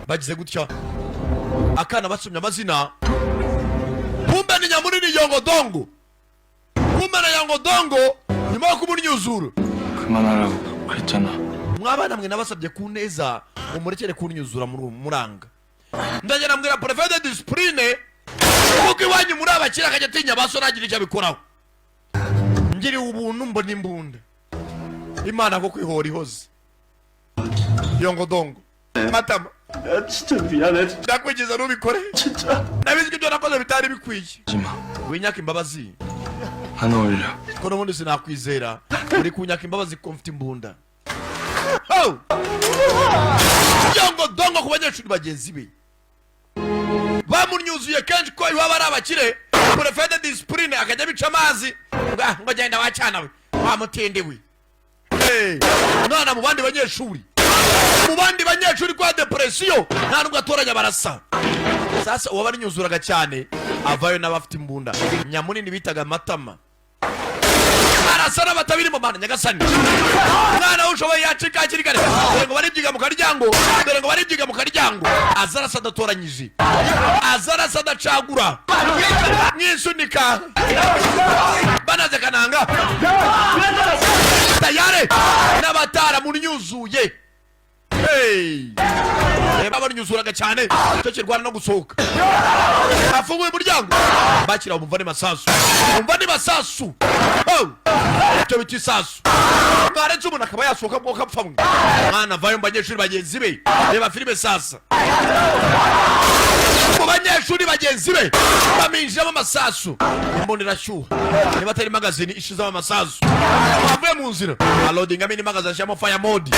Bagize gutya, akana basomye amazina, kumbe ni nyamunini Yongodongo. Kumbe na Yongodongo nyuma yo kumunyuzura. 그만하라고 그랬잖아. Mwabana mwe, nabasabye ku neza ngo murekere kunyuzura muranga. Ndagenda mbwira préfet de discipline kuko iwanyu muri abakire, akajya atinya baso, ntagira icyo abikoraho. Ngiriwe ubuntu, mbona imbunda. Imana ko kwihora ihoze. Yongodongo Matama. 야, 진짜 미안해. Ndakwigiza, ntubikore. 진짜. Ndabizi ko ibyo nakoze bitari bikwiye. 하지마. Winyaka imbabazi. 안 어울려. Ko n'ubundi sinakwizera, uri kunyaka imbabazi ko mfite imbunda. Oh! Yongodongo ku banyeshuri bagenzi be bamunyuzuye kenshi ko iwabo ari abakire, préfet de discipline akajya abica amazi ngo "Ah, ngo genda wacana we wa mutindi we." Hey, mwana mu bandi banyeshuri kwa dépression, nta nubwo atoranya, barasa. Sasa uwo barinyuzuraga cyane avayo n'abafite imbunda, nyamunini bitaga Matama, arasa n'abatabirimo. Mana nyagasani, umwana ushoboye yacika hakiri kare. Dore ngo baribyiga mu karyango, dore ngo baribyiga mu karyango. Aza arasa adatoranyije, aza arasa adacagura, mwisunika banaze kananga tayare n'abatara munyuzuye. Hey! Reba, banyuzuraga cyane, icyo kirwana no gusohoka. Afunguye umuryango, bakira, umva ni masasu, umva ni masasu. Oh! Icyo bita isasu, mwaretse umuntu akaba yasohoka mwuka apfa mwe. Mwana avayo mu banyeshuri bagenzi be. Reba filime sasa, mu banyeshuri bagenzi be baminjiramo amasasu. Imbunda irashyuha, niba atari magazine ishizemo amasasu. Avuye mu nzira, alodingamo indi magazine, ashyiramo fire mode.